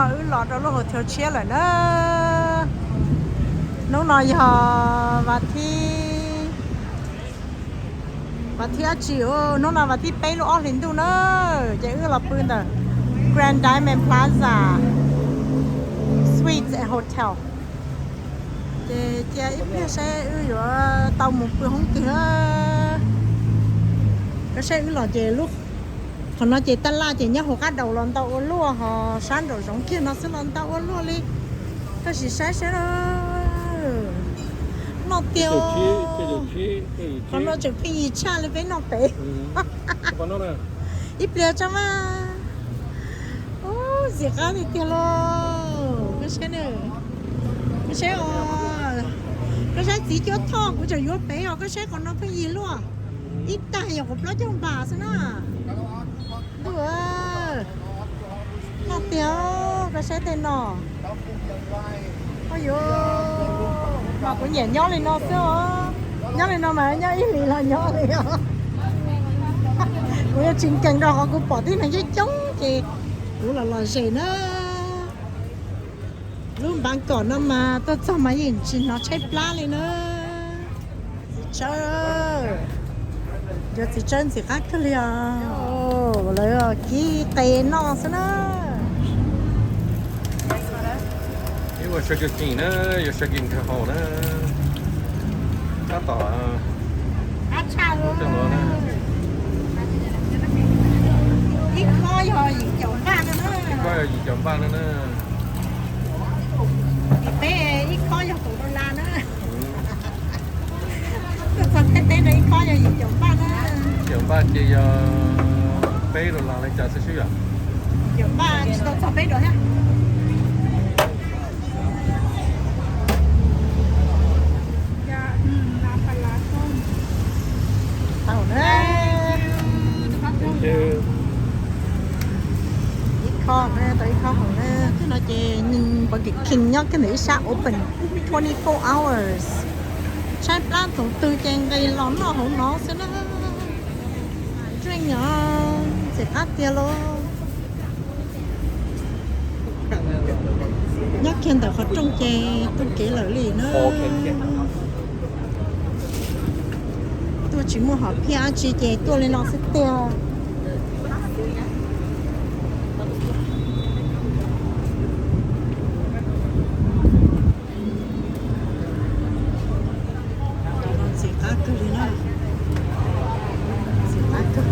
Wb los rau lub hotel tshiab lawm na. Hnub no yog vas thib, vas thib dab tsi? Hnub no vas thib peb lub ob hlis ntuj na. Ces wb los pw ntawm Grand Diamond Plaza Suites and Hotel. Ces cia ib pliag saib wb yuav tau mus pw hoob twg. Koj saib wb los ces lub qhov no ces taj laj ces nyob hauv qab daus los ntau ua luaj, ho sab nraum zoov kiag no xwb los ntau ua luaj li. Koj sim saib saib na. Noj tiag. Qhov no tseem pheej yig tshaj li peb noj pem. Ib pliag tso mas. Ub, ntxim qab tiag tiag lauj. Koj saib, koj saib os, koj saib txiv cuab thoj kuv tseem yuav pem os, koj saib qhov no pheej yig luaj. Ib tag yog kaum plaub caug npas xwb na. Ntuj, noj tiag, koj saib tej no. Oj yuav, mas kuv nyiam nyob li no xwb os. Nyob li no mas nyob ib hlis los nyob li os. Kuv yuav tsis nkees rau qhov kuv pom tib neeg coob coob ces kuv los los zem na. Lub Npav Kom no mas tuaj txog mas yeej tsis hnov tshaib plab li na. Txiv tsawb, cov txiv tsawb ntxim qab kawg li os. Lawv kib qe noj xwb na. Ib ua sawv kiag na, yuav sawv kiag nrhawv haus na. Tab tom coj los na. Ib khob yog yim caum npaj no na. Ib khob yog yim caum npaj no na. Peb ib khob yog kaum dollar na. Tuaj txog Thaib teb no ib khob yog yim caum npaj na. Yim caum npaj ces yog peb dollar li cas xwb yom? Yim caum npaj tsis tau txog peb dollar thiab. Tau na. Ib khob na, tau ib khob haus na. Twb no ces Burger King nyob kiag ntawm ib sab open twenty four hours. Tshaib plab thaum twg ces nqis los noj hauv no xwb na. Drink os, ntxim qab tiag lauj. Nyob kiag ntawm qhov rooj ces taug kev lawm li na. Tuaj tsis muaj hom phiaj dab tsi ces tuaj li no xwb tiag. Ntxim qab kawg li na. Ntxim qab kawg.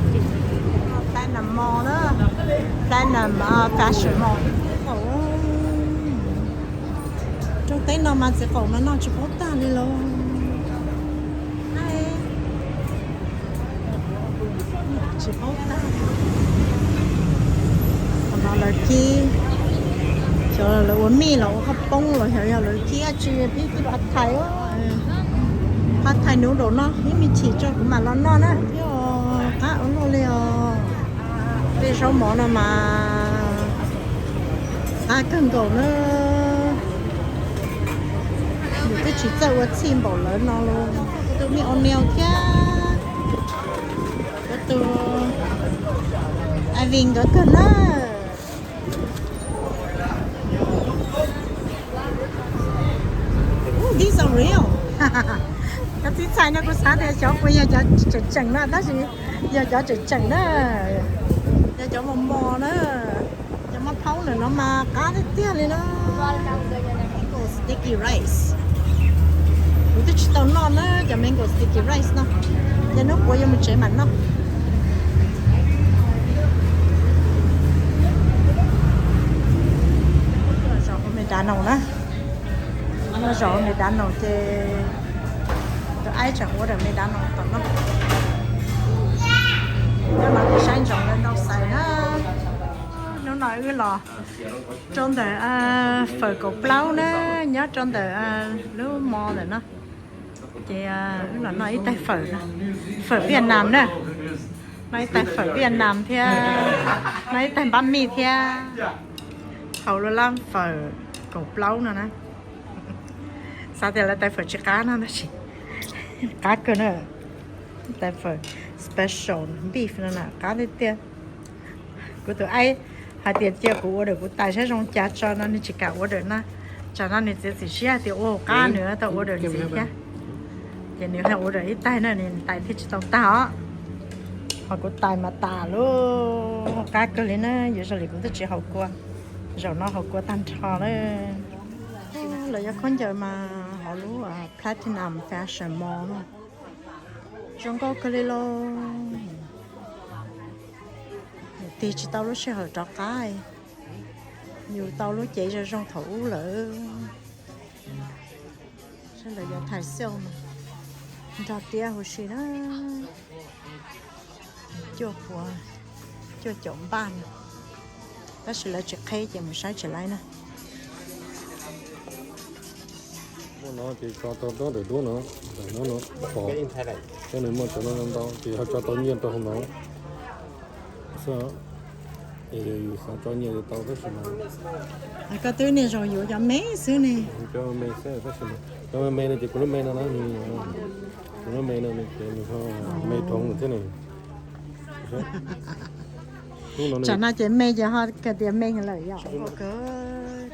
Platinum Mall na. Platinum, uh, Fashion Mall. Rooj teb no mas txiv qaum mas noj tsis paub tag li lauj. Tsis paub tag. Qhov no lawv kib, xyov lawv ua mij los ua qhov poob los xyov yog lawv kib dab tsi, pib kib phav thais. Phav thais noodle no ib me chim tso kuv mam los noj na. Thiab qab ua luaj li os. Tej zaub mov no mas qab kawg nkaus na. Yus twb tsis txawj ua txhij npaum lawv no los. Kuv tus me o neo thiab kuv tus Ivy nkawd kawg na. These are real. Cov txiv txhais no kuv xav tias xyov puas yog cov tseem tseem na, tab sis yog cov tseem tseem na. Yog cov mos mos na. Cov maj phaub ntawm no mas qab tiag tiag li na. Mango sticky rice. Kuv twb tsis tau noj na cov mango sticky rice no. Ces hnub puav yuav mus tsev mam noj. Zos McDonald na. Zos McDonald ces tus aib tseem ua ntawm McDonald tom no. Nyob no ces saib ntsoov lawv ntau xais na. Hnub no wb los rau ntawm fawm kaum plaub na, nyob rau ntawm lub mall ntawm no. Ces wb los noj ib tais fawm, fawm Vietnam na. Noj ib tais fawm Vietnam thiab, noj ib tais npab mij thiab. Haus lub lab fawm kaum plaub no na. Xav tias lawv tais fawm tsis qab no tab sis qab kawg na. Tais fawm special beef no na qab tiag tiag. Kuv tus aib Hais tias cia kuv order kuv tais saib zoo cas tso no nws tsis kam order na. Tsam no nws txiav txim siab tias ua qab nws tau order ntxiv thiab. Ces nws haj order ib tais na, nws tais thiaj tsis tau tag os. Ho kuv tais mas tas lub qab kawg li na, yuav zoo li kuv twb tsis haus kua. Zaum no haus kua tag nrho lawm. Lawv yog khaub ncaws mas hauv lub Platinum Fashion Mall na. Zoo nkauj kawg li lauj. Yus tig tsis tau lub sij hawm rov qab, yus tau lub cev zoo zoo thaum ub lawm. Sawv daws yuav thais xauj mas nrog tiab huv si na. Cuaj puas, cuaj caum npaj no, tab sis lawv tsis qheb ces mus saib tsis laib na. Muaj no ces tso tau ntawm duab no, ntawm no no, pom, cov nws muaj cov no ntau ces ho tso tau nyiaj rau hauv no xwb. Es yus xav tso nyiaj li tau tab sis mas koj twb niaj zaus yuav cov me xwb ne. Cov me xwb tab sis mas cov me me no ces kuv lub me no na, kuv lub me no ces nws ho me dhau thiab ne. Tsam no ces me ces ho kawg tias me lawm yom. Zoo nkauj kawg,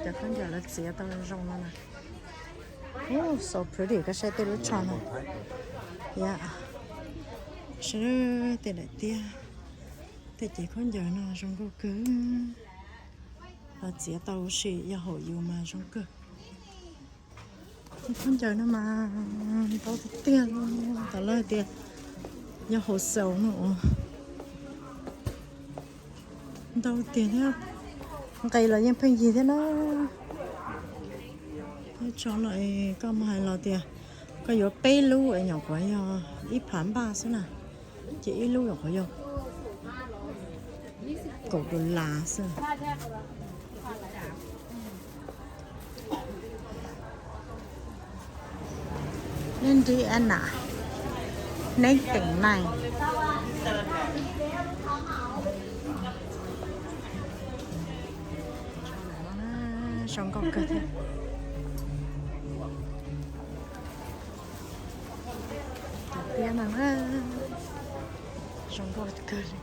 cov khaub ncaws lawv txiav tau zoo no na. So pretty, koj saib tej lub tsho no. Saib tej daim tiab, tej cev khaub ncaws no zoo nkauj kawg. Lawv txiav tau huv si, yog haum yus mas zoo kawg. Tej khaub ncaws no mas ntau tiag tiag li, tam lawv hais tias yog wholesale no. Ntau tiag thiab, nqis los yeej pheej yig thiab na. Tej tsho no es koj mus hais los tias koj yuav peb lub es nyuam qhuav yog ib phav npaj xwb na, ces ib lub nyuam qhuav yog kaum dollar xwb. Neb nti na, neb teem na. Zoo nkauj kawg thiab. Tiab no zoo nkauj kawg li.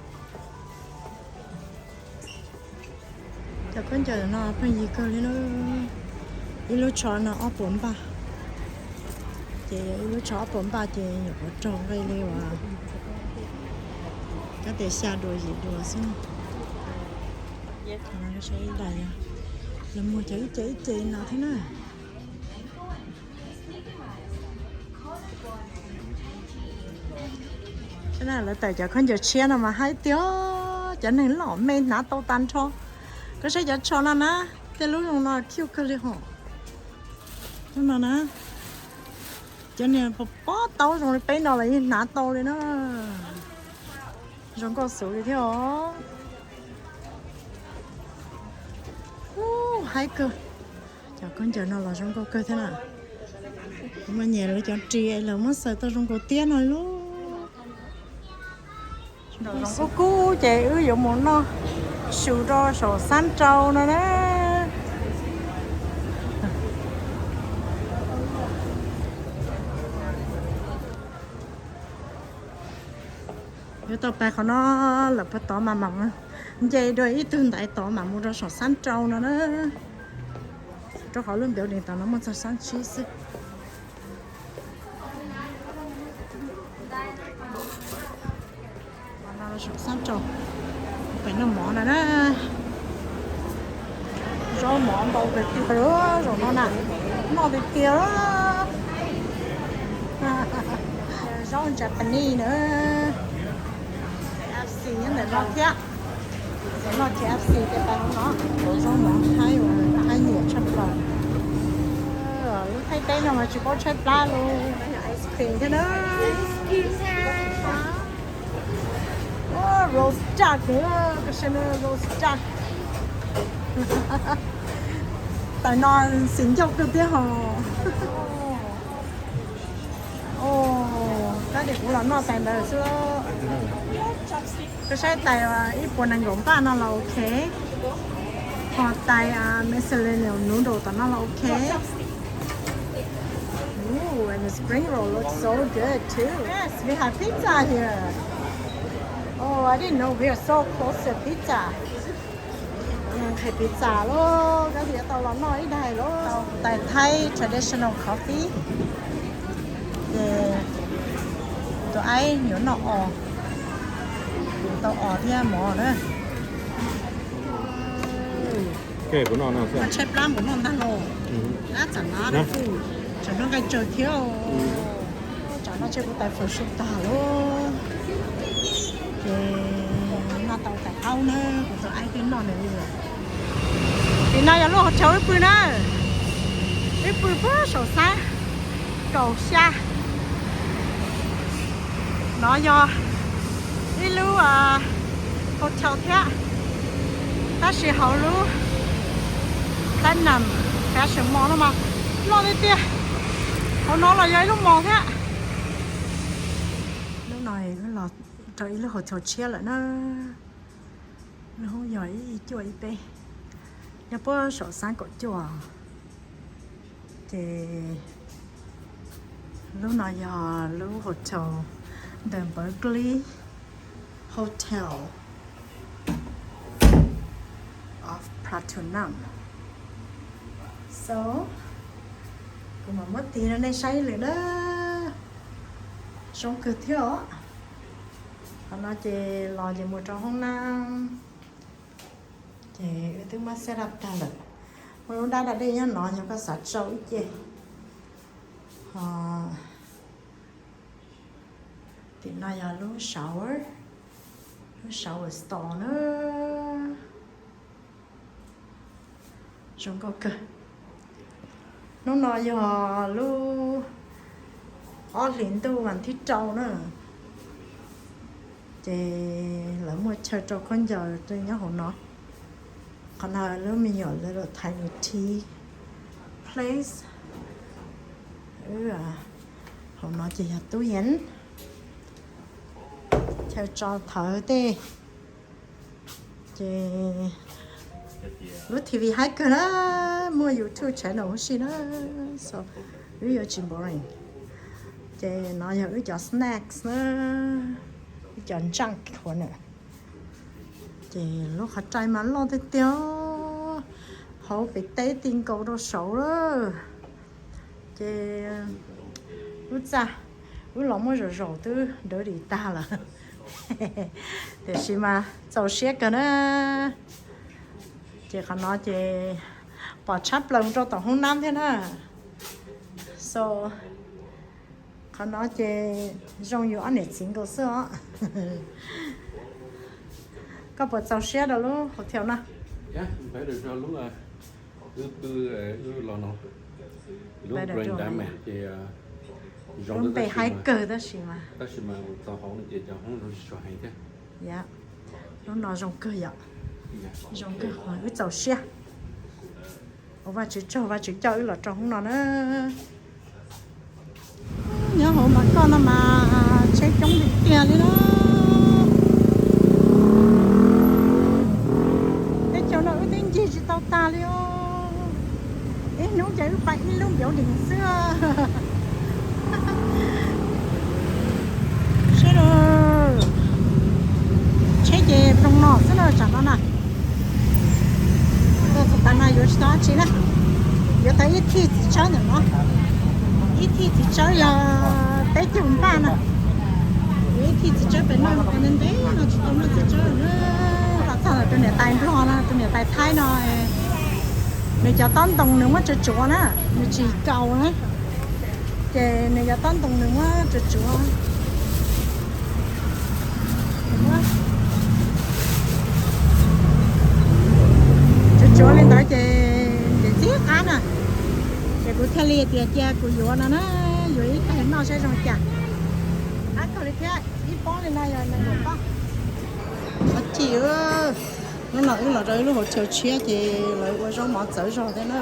Cov khaub ncaws no pheej yig kawg li na. Ib lub tsho no ob puas npaj, ces ib lub tsho ob puas npaj ces nyuam qhuav raug nqi li uas kab tias xya duas yim duas xwb. Lawv muag cov ib ce ib ce no thiab na. Lawv tawm cov khaub ncaws tshiab no mas haib tiag, cov neeg loj me hnav tau tag nrho. Koj saib cov tsho no na, tej lub zoo no cute kawg li hos. Lub no na, cov niag pob pob taub zoo li peb no los yeej hnav tau li na. Zoo nkauj xwb li thiab os. Ub, haib kawg. Cov khaub ncaws no los zoo nkauj kawg thiab na. Kuv mas nyiam lawv cov ris es lawv muab xaws tau zoo nkaus tiab no li lauj. Zoo nkauj kub ces wb yuav mus noj su rau saum xab nrau no na. Yuav tau pais qhov no lawm puag tod mas mam nce dua ib tug ntaiv tod mam mus rau saum xab nrau no na. Rau qhov lub building tom no muaj txog xab tsib xwb. Saum xab nrau, pem noj mov no na. Zaub mov ntau tiag tiag, zaum no na, noj tiag tiag. Zaub Japanese na, K F C nyob ntawm no thiab. Noj K F C ces pais hauv no, zaub mov Thaib uas Thaib nyiam tshaj plaws. Lub Thaib teb no mas tsis paub tshaib plab li, ice cream thiab na. Roast duck, koj saib na, roast duck. Tais no xis ncauj kawg thiab hos. Tab sis kuv los noj tais ntawd xwb. Koj saib tais ib puas nees nkaum npaj no los ok. Ho tais Mediterranean noodle tom no los ok. Ooh, and the spring roll looks so good too. Yes, we have pizza here. Oh, I didn't know we are so close to pizza. Nqhis pizza lawm, koj thiaj tau los noj ib daim lawm. Tau kuv tais Thaib traditional coffee. Ces tus aib yuav noj os, tau os thiab mov na. Tshaib plab mus noj ntag lauj. Ab, tsam no tsam no nqaij tsawg thiab. Tsam no tshaib kuv tais fawm su tag lauj. Ces noj tau tais qaub na, kuv tus aib twb noj nws li lawm. Tim no yog lub hotel wb pw na, wb pw puag saum xab kaum xya. No yog ib lub hotel thiab, tab sis hauv lub Platinum Fashion Mall no mas loj tiag tiag. Hauv no los yog ib lub mall thiab. Lub no los rau ib lub hotel tshiab lawm na. Lub yog ib cuaj ib peb, nyob puag saum xab kaum cuaj. Ces lub no yog lub hotel The Berkeley Hotel of Pratunam. So kuv mam muab tis rau nej saib ib lwm na. Zoo kawg thiab os. Qhov no ces los ces mus rau hoob nab, ces wb twb muab set up tag lawm. Muaj lub dab da dej nyob no yog koj xav tsau ib ce. Tim no yog lub shower, lub shower stall na. Zoo nkauj kawg. Hnub no yog lub ob hlis ntuj vas thib rau na, ces lawv muaj chaw rau khaub ncaws nyob hauv no. Qhov no lub me nyuam lawv los Tiny Tea Place. Hauv no ces yog tub yees, chaw tso thawv tej. Ces lub T V haib kawg na, muaj YouTube channel huv si na, so wb yuav tsis boring. Ces no yog wb cov snacks na, wb cov junk corner. Ces lub qhov rai mas loj tiag tiag, hauv pem teb ti nkaus rau saud lawm. Ces lub txaj wb los muab zaum zaum twb dirty tag lawm, tiam sis mas txaus siab kawg na. Ces qhov no ces pom tshab plaws rau tom hoob nab thiab na. So qhov no ces zoo yus ob niam txiv nkaus xwb os. Koj puas txaus siab rau lub hotel no? Lub npe haib kawg tab sis mas, tab sis mas txog hauv no ces cov hoob zoo tsis tshua heev thiab. Lub no zoo kawg yom, zoo kawg, wb txaus siab. Ua Vajtswv tsaug, Vajtswv coj wb los rau hoob no na. Nyob hauv Mos Koj no mas tsheb coob tiag tiag li na. Teb chaws no wb twb ncig tsis tau tag li os. Ib hnub ces wb pais ib lub building xwb. Sawv daws, tsheb ces ploog no xwb na tsam no na. Txog tav no yuav tsis tau dab tsi na, yuav tau ib thij txiv tsawb ntawm no. Ib thij txiv tsawb yog peb caug npaj na. Yuav ib thij txiv tsawb pem no, ntev ntev no tsis tau muaj txiv tsawb na. Los txog ntawm tus niam tais Nplog no, tus niam tais Thaib no, nws cov tob ntoos nws muab tsuav tsuav na, nws tsis kaus na. Ces nws cov tob ntoos nws muab tsuav tsuav. Tsuav tsuav li ntawd ces ntxim qab na. Ces kuv thiaj li tias cia kuv yuav no na, yuav ib tag noj saib zoo cas. Qab kawg li thiab, ib pob li no yog nees nkaum poj. Qhov cim, hnub no wb los rau ib lub hauv chaw tshiab ces lawv ua zaub mov txawv zog thiab na.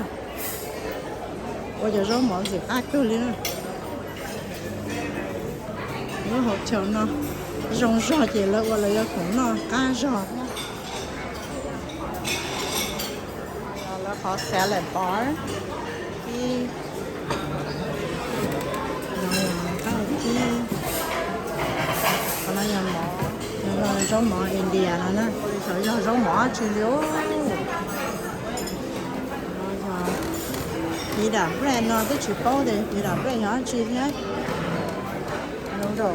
Ua cov zaub mov ntxim qab kawg li na. Lub hauv chaw no zoo zog ces lawv ua lawv yuav khoom noj qab zog thiab. Lawv qhov salad bar, ib, qab ib, qhov no yog mov, zaub mov India no na, xyov yog zaub mov dab tsi li os. Pita bread no twb tsis paub tias pita bread yog dab tsi thiab. Noodle.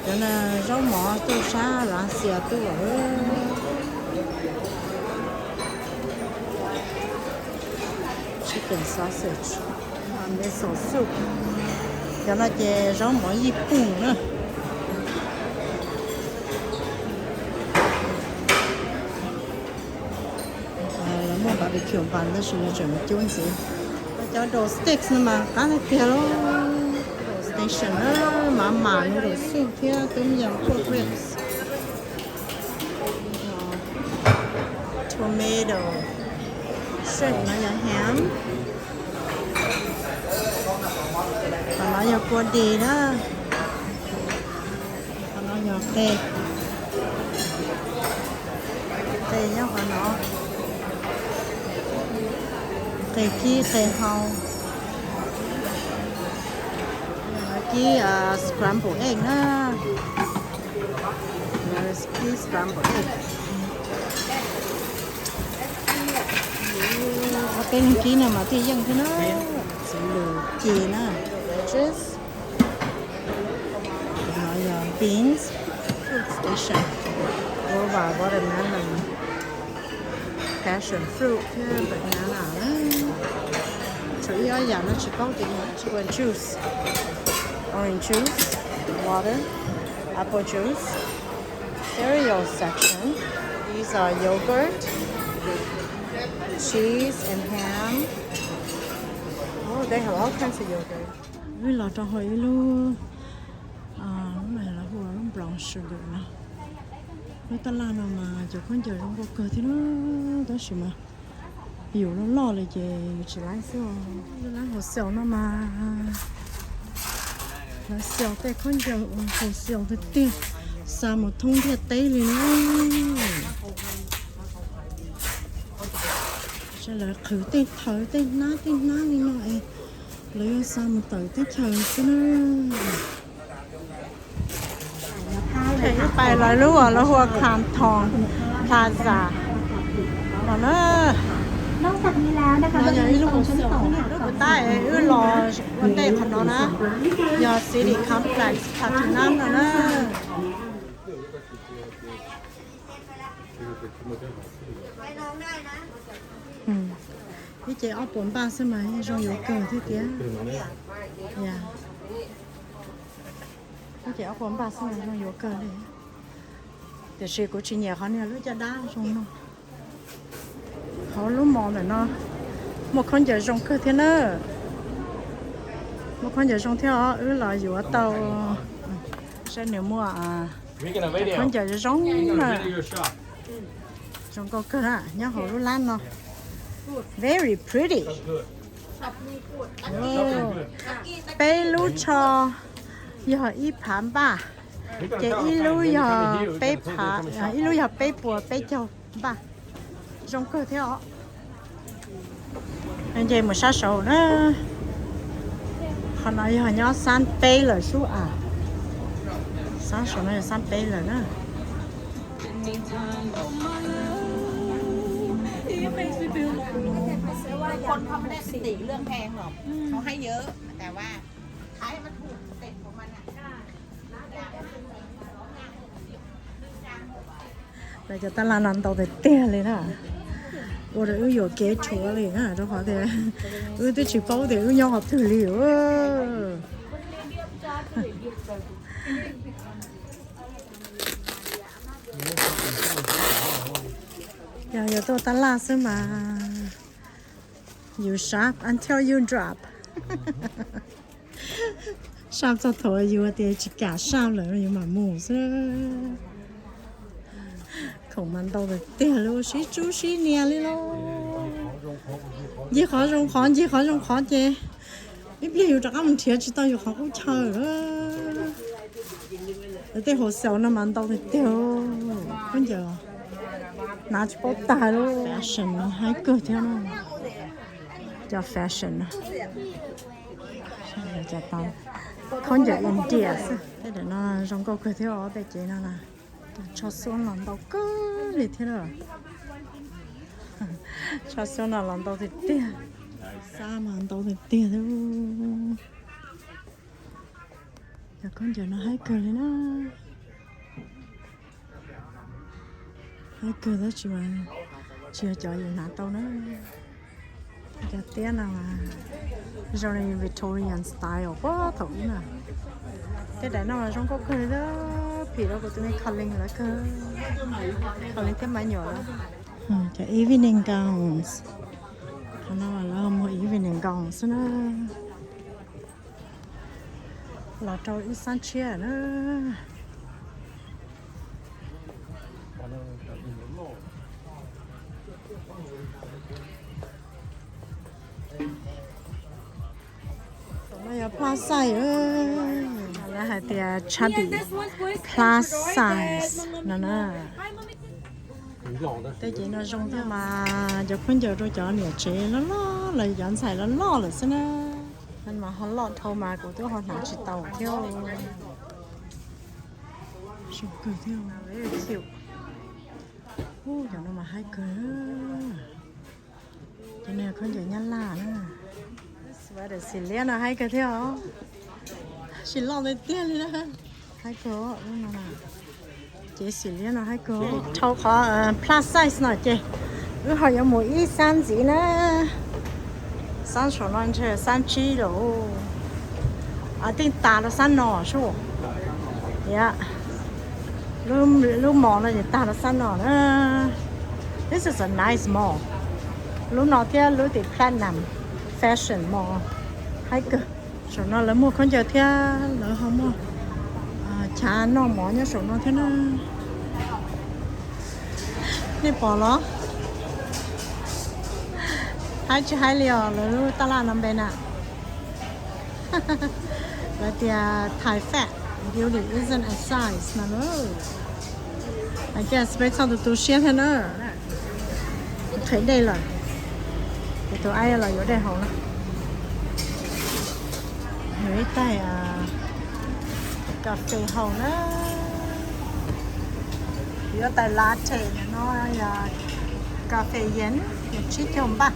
Cov no zaub mov tuaj sab Russia tuaj. Chicken sausage, miso soup. Cov no ces zaub mov Yij Pun na. Lawv muaj barbecue npas tab sis nws tseem cub ntxiv. Cov drumsticks no mas qab tiag tiag lauj. Station na, mas mas noodle soup thiab tom yum pork ribs. Tomato, shrimp no yog ham. Qhov no yog kua dis na. Qhov no yog qe, qe nyob qhov no, qe kib qe hau. Kib scramble egg na, kib scramble egg. Ob peb leeg kib no mas thiaj yeej thiab na. Txiv lws ci na. Tus no yog beans, fruit station, guava, watermelon, passion fruit thiab banana na. Tshuav ib ob yam no tsis paub tias yog dab tsi. Juice, orange juice, water, apple juice, cereal section. These are yogurt, cheese and ham. Oh, they have all kinds of yogurt. Wb los rau hauv ib lub, lub no lawv hu ua lub brown sugar no. Lub taj laj no mas cov khaub ncaws zoo nkauj kawg thiab na, tab sis mas yus loj loj li ces yus tsis laib xwb. Lub lab wholesale no mas lawv sell tej khaub ncaws uas wholesale tiag tiag, xa mus thoob ntiaj teb li na. Lawv qhwv tej thawv tej hnab tej hnab li no es lawv yuav xa mus tawm teb chaws xwb na. Pais lawv lub uas lawv hu ua Canton Plaza no na. No yog ib lub wholesale, lub kuv tab es wb los ua ntej qhov no na, yog City Complex Platinum no na. Ib ce ob puas npaj xwb mas yeej zoo yuav kawg thiab tiag. Ib ce ob puas npaj xwb mas zoo yuav kawg li. Tiam sis kuv tsis nyiam qhov niag lub caj dab zoo no. Hauv lub mall ntawm no muaj khaub ncaws zoo kawg thiab na. Muaj khaub ncaws zoo thiab os, wb los yuav tau. Saib nws muaj khaub ncaws zoo na. Zoo nkauj kawg na, nyob hauv lub lab no. Very pretty. Peb lub tsho yog ib phav npaj, ces ib lub yog peb phav, ib lub yog peb puas peb caug npaj. Zoo kawg thiab os. Nce mus sab saud na. Qhov no yog nyob xab peb lawm sub as. Sab saud no yog xab peb lawm na. Lawv cov taj laj no ntau tiag tiag li na. Ua rau wb yuam kev tshuav li na, rau qhov tias wb twb tsis paub tias wb nyob qhov twg li. Yog yuav tuaj taj laj xwb mas you shop until you drop. Saj txog thaum yus tias tsis kam saj lawm yus mam mus xwb. Khoom mas ntau tiag tiag li, sib tsub sib nias li lauj. Ncig qhov zoo qhov, ncig qhov zoo qhov ces ib pliag yus rov qab mus nrhiav tsis tau yus qhov qub chaw. Tej hauv xyaum no mas ntau tiag tiag, khaub ncaws hnav tsis paub tag li. Fashion no haib kawg thiab, cov fashion no. Khaub ncaws India xwb. Tej daim no zoo nkauj kawg thiab os, tej cev no na. Tsho xuab los ntau kawg li thiab lawm. Tshaj xyoo no los ntau tiag tiag. Xab mas ntau tiag tiag thiab. Cov khaub ncaws no haib kawg li na. Haib kawg tab sis mas tsis yog cov yus hnav tau na. Cov tiab no mas zoo li Victorian style puag thaum ub na. Tej daim no mas zoo nkauj kawg li, phim rau kuv tus me colleague lawv kawg, colleague thiab me nyuam lawv. Cov evening gowns, qhov no lawv muag evening gown xwb na. Los rau ib xab tshiab na. Cov no yog plus size, lawv hais tias chubby, plus size no na. Tej ces no zoo thiab mas cov khaub ncaws rau cov niam tsev loj loj los cov ntxhais loj loj lawm xwb na. Mas ho loj dhau mas kuv twb ho hnav tsis tau thiab. Zoo kawg thiab. Cov no mas haib kawg. Cov no khaub ncaws Nyab Laj na. Sweater xim liab no haib kawg thiab os. Sim loj tiag tiag li na. Haib kawg lub no. Ces xim liab no haib kawg. Dhau qhov plus size no ces wb ho yuav mus ib xab ntxiv na. Xab saum no ntshe xab tsib lawm. Tej tas rau xab no sub. Yam, lub mall no ces tag rau xab no na. This is a nice mall. Lub no thiab lub tim Platinum Fashion Mall haib kawg. Saum no lawv muag khaub ncaws thiab lawv ho muag chav noj mov nyob saum no thiab na. Nej pom los? Haib tsis haib li os lawv lub taj laj no npe na. Lawv tias Thai fat, beauty isn't a size no na. I guess peb txhob tu tu siab thiab na. Qheb dej lawm, ces tus aib los yuav dej haus na. Yuav ib tais kas fes haus na. Yuav tais latte no yog kas fes yees, yog tsib caug npaj.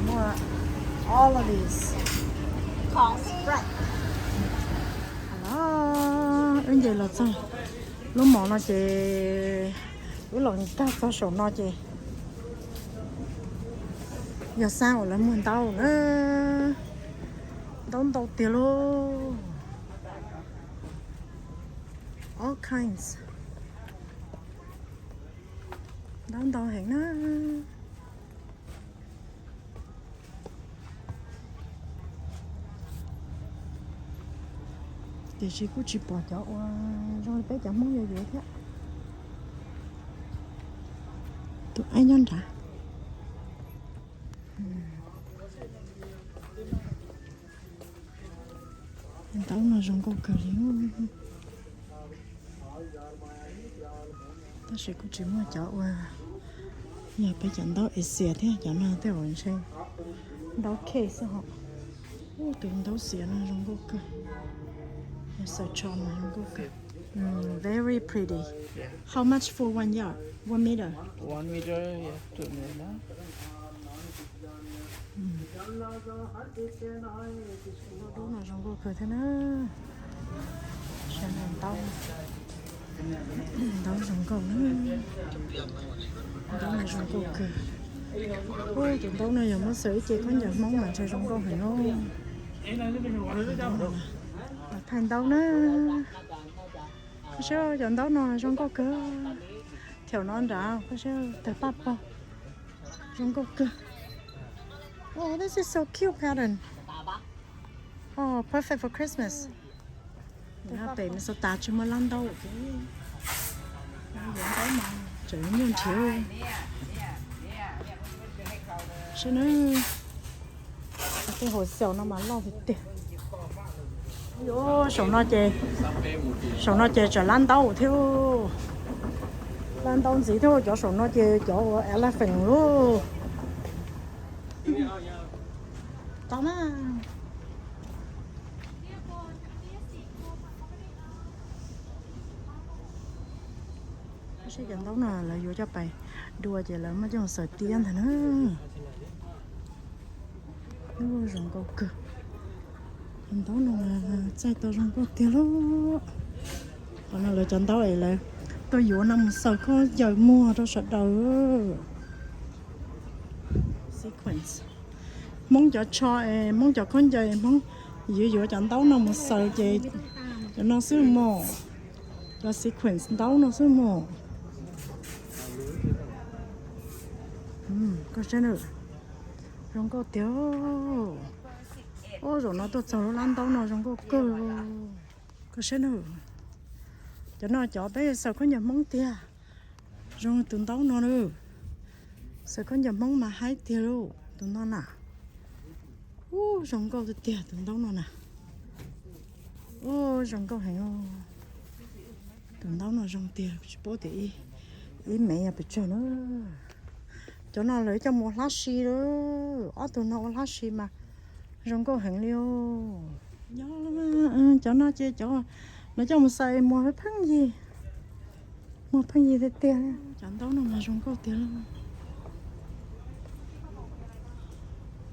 Muaj all of these. Corn spread. Hello, wb nce los txog lub mall no ces wb los nkag txog saum no ces yog xab uas lawv muag ntaub na. Ntaub ntau tiag lauj. All kinds. Ntaub ntau heev na. Tiam sis kuj tsis pom cov uas zoo li peb cov Hmoob yuav yuav thiab. Tus aib nyob nrad. Ntaub no zoo nkauj kawg li. Tab sis kuj tsis muaj cov uas yog peb cov ntaub Asia thiab, cov no tej uas ntshe ntaub case xwb hos. Tus ntaub xiav no zoo nkauj kawg. Xaws tsho mas zoo nkauj kawg. Very pretty. How much for one yard? One meter? One meter, yeah, two meter. Ntaub no zoo nkauj kawg thiab na. Saib ntaub, ntaub zoo nkauj na. Ntaub no zoo nkauj kawg. Tus ntaub no yog muab xaws ib ce khaub ncaws Hmoob mas ntshe zoo nkauj heev no. Los thaij ntaub na. Koj saib cov ntaub no zoo nkauj kawg. Thaum no nrad koj saib tawg paj pog. Zoo nkauj kawg. Oh, this is so cute pattern. Oh, perfect for Christmas. Pem Minnesota tsis muaj lab ntaub. Tseem nyuaj nrhiav. Saib na. Tej hauv xyaum no mas loj tiag tiag. Saum no ces, saum no ces tseem lab ntaub thiab. Lab ntaub ntxiv thiab, cov saum no ces cov ua elephant lauj. Tau na. Cov ntaub no lawv yuav coj pais dua ces lawv muab coj mus xaws tiab ntag na. Zoo nkauj kawg. Cov ntaub no txaij tau zoo nkauj tiag lauj. Qhov no lawv cov ntaub es lawv tuaj yuav no mus xaws khaub ncaws muag rau sawv daws. Sequence. Hmoob cov tsho es Hmoob cov khaub ncaws es Hmoob yuav yuav cov ntaub no mus xaws ces cov no xwb mog. Cov sequence ntaub no xwb mog. Koj saib na, zoo nkauj tiag. Ub, zaum no tuaj txog lub lab ntaub no zoo nkauj kawg. Koj saib na, cov no cov peb xaws khaub ncaws Hmoob tiag. Zoo tus ntaub no na. Xaws khaub ncaws Hmoob mas haib tiag lauj, tus no na. Ub, zoo nkauj tiag tiag tus ntaub no na. Ub, zoo nkauj heev. Tus ntaub no zoo tiag, kuv tsis paub tias ib mev yog pes tsawg na. Cov no lawv coj mus ua hlab si lawm, ob tug no ua hlab si mas zoo nkauj heev li os. Nyob, cov no ces cov lawv coj mus xaws muag pheej yig, muag pheej yig tiag tiag. Cov ntaub no mas zoo nkauj tiag lauj.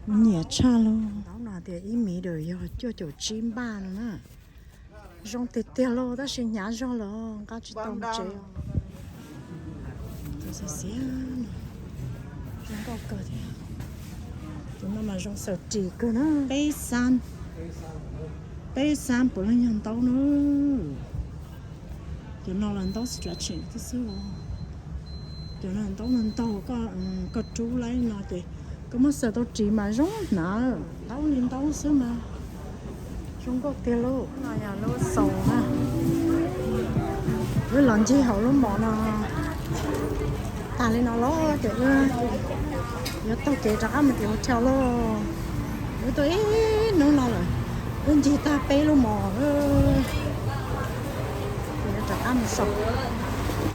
Kuv nyiam tshaj lauj. Ntaub no tias ib mev yog cuaj caum tsib npaj no na. Zoo tiag tiag lauj, tab sis hnyav zog lawm nqa tsis tau tsev. Tus xav xiav no zoo nkauj kawg thiab. Tus no mas zoo xaws ris kawg na. Peb xab, peb xab puav leej yog ntaub na. Cov no los ntaub stretching xwb xwb os. Cov no ntaub no ntaug koj, koj rub laib no ces koj muab xaws tau ris mas zoo hnav. Ntaub li ntaub xwb mas zoo nkauj tiag lauj. No yog lub xaus na. Wb los ncig hauv lub mos no tag li no los ces wb yuav taug kev rov qab mus tim hotel lauj. Wb tuaj ib hnub no lawm, wb ncig tag peb lub mos, yuav rov qab mus saum.